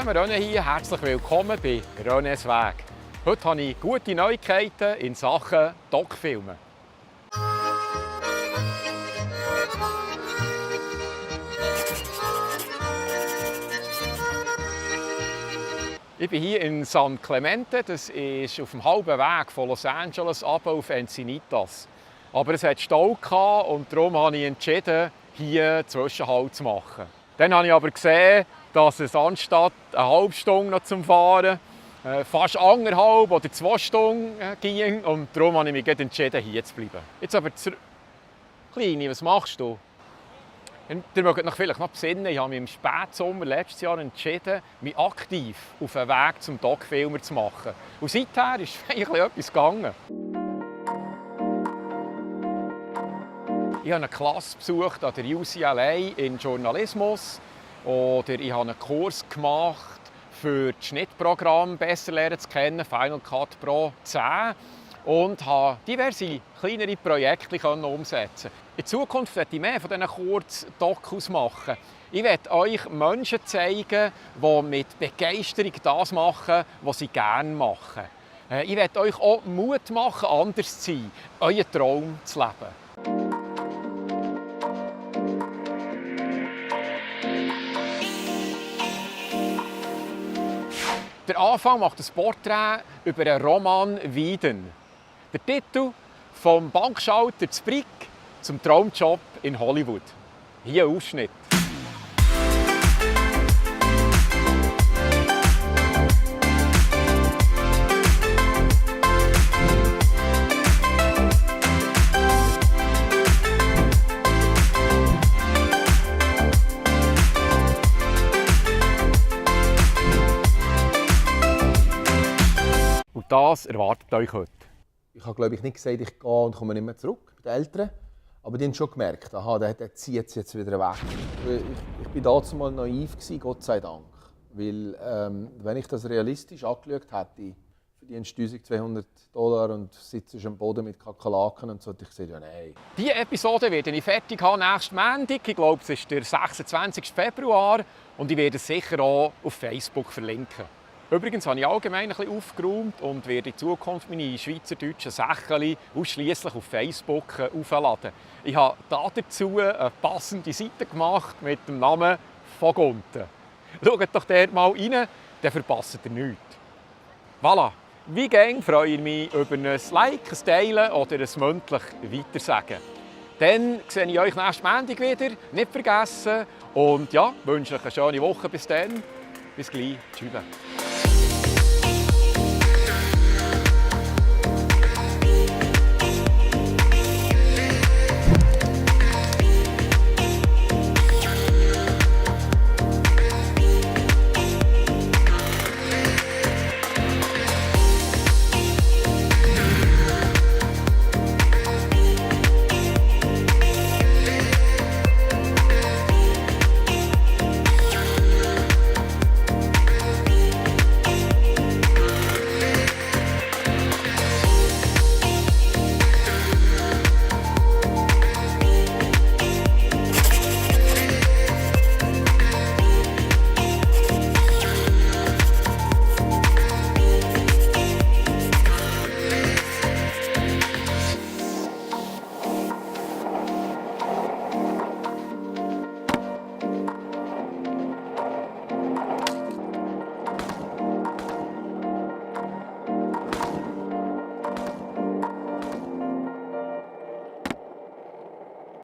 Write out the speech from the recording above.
zusammen, René hier. Herzlich willkommen bei Renés Weg. Heute habe ich gute Neuigkeiten in Sachen Doc-Filmen. Ich bin hier in San Clemente, das ist auf dem halben Weg von Los Angeles ab auf Encinitas. Aber es hat Stau gehabt und darum habe ich entschieden, hier Zwischenhalt zu machen. Dann habe ich aber gesehen, dass es anstatt eine halbe Stunde noch zum Fahren fast 1,5 oder 2 Stunden ging und darum habe ich mich entschieden, hier zu bleiben. Jetzt aber Kleine, was machst du? Ihr mögt euch vielleicht noch besinnen, ich habe mich im Spätsommer letztes Jahr entschieden, mich aktiv auf den Weg zum Doc-Filmer zu machen. Und seither ist eigentlich etwas gegangen. Ich habe eine Klasse besucht an der UCLA in Journalismus oder ich habe einen Kurs gemacht für das Schnittprogramm besser lernen zu kennen, Final Cut Pro 10 und habe diverse kleinere Projekte umsetzen. In Zukunft werde ich mehr von diesen Kurzdokus machen. Ich werde euch Menschen zeigen, die mit Begeisterung das machen, was sie gerne machen. Ich werde euch auch Mut machen, anders zu sein, euren Traum zu leben. Der Anfang macht ein Porträt über einen Roman Wieden. Der Titel «Vom Bankschalter zu Brick zum Traumjob in Hollywood». Hier ein Ausschnitt. Und das erwartet euch heute. Ich habe, glaube ich, nicht gesagt, ich gehe und komme nicht mehr zurück mit den Eltern. Aber die haben schon gemerkt, aha, der zieht es jetzt wieder weg. Ich war damals mal naiv, Gott sei Dank. Weil, wenn ich das realistisch angeschaut hätte, verdienst du $1.200 und sitzt am Boden mit Kakerlaken und so, ich sehe ja, nein. Diese Episode werde ich fertig haben nächsten Montag. Ich glaube, es ist der 26. Februar. Und ich werde es sicher auch auf Facebook verlinken. Übrigens habe ich allgemein ein bisschen aufgeräumt und werde in Zukunft meine schweizerdeutschen Sachen ausschliesslich auf Facebook aufladen. Ich habe dazu eine passende Seite gemacht mit dem Namen «Vogunten». Schaut doch dort mal rein, dann verpasst ihr nichts. Voilà. Wie gern freue ich mich über ein Like, ein Teilen oder ein mündlich Weitersagen. Dann sehe ich euch nächsten Montag wieder, nicht vergessen. Und ja, wünsche euch eine schöne Woche bis dann. Bis gleich. Tschüss.